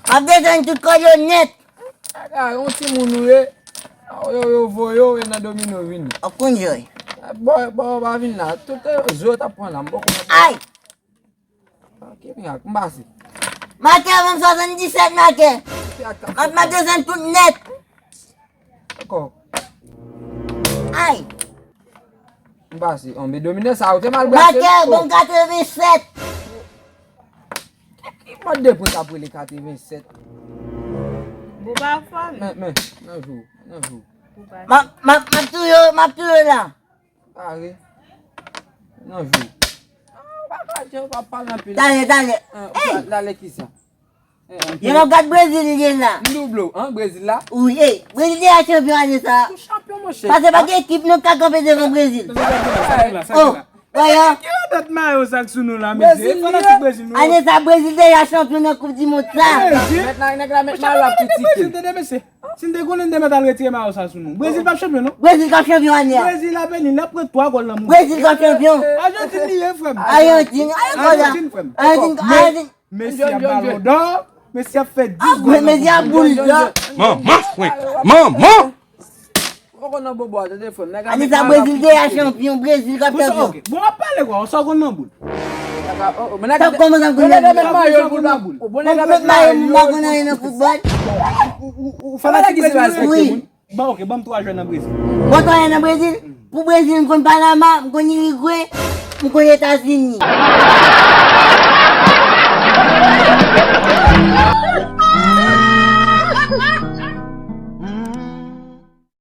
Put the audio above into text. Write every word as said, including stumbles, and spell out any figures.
M ap desann tout kòd yo nèt. Aga, yon timoun ou ye. Yo, yo voye w e nan domino vini. W ap konn jwe. Bò, bò, pa vin la. Tout, eh, zo t ap pran la. M poko. Ay! Ok, mirak, m pase. Make ban m swasanndisèt make. M ap, m ap desann tout nèt. Dakò. Ay! M pase. On, men domino sa, ou te mal brase. Make ban m katrevennsèt. Ki mòd de pwen k ap rele katrevennsèt? Bouba fò. Men, men, nan jou, nan jou. M ap, m ap, m ap touye w, m ap touye w la. Pare. Nan jou. Ah, ou pa ka di, ou pa pale anpil. Talè, talè. Ah, ou pa, talè kisa? Eh, eh, yo nan gad Brezil li ye la. M double w, hein, Brezil la? Wi, eh, Brezil deja chanpyon ane sa. Ou chanpyon, monchè. Paske pa gen ekip nou k ka kanpe devan Brezil. Sa gen la, sa gen la. Oh, voyons. Ki radòt mayo sa k sou nou la, mesye? Brezil, fanatik Brezil nou. Ane sa, Brezil deja chanpyon nan Koup di Mond sa. Brezil? Nèg la, nèg la met mayo ap kritike. Brezil, tande, mesye. Si n te konnen, n te mèt al retire mayo sa sou nou. Brezil p ap chanpyon, non. Brezil k ap chanpyon ane a. Brezil la vini, l ap pran twa gòl nan mouda. Brezil k ap chanpyon. Ajantin li ye, frè m. Ajantin, ajantin, frè m. Ajantin, ajantin. Messi ap balon dò, Messi ap fè dis gòl nan Koup di Mond. Manman frenk, manman. Ou konn nan bobo a, tande frè m. Ane sa, Brezil deja chanpyon, Brezil k ap chanpyon. Bon, w ap pale kwa, sa w konn nan boul. Sa w konn nan boul. Bon, nèg la met mayo m pa konn anyen nan foutbòl. Ou fanatik Brezil la? Wi. Bon, ok, ban m twa jwè nan Brezil. Bon, twa jwè nan Brezil? Pou Brezil, m konn Panama, m konn Irigwe, m konn Etazini.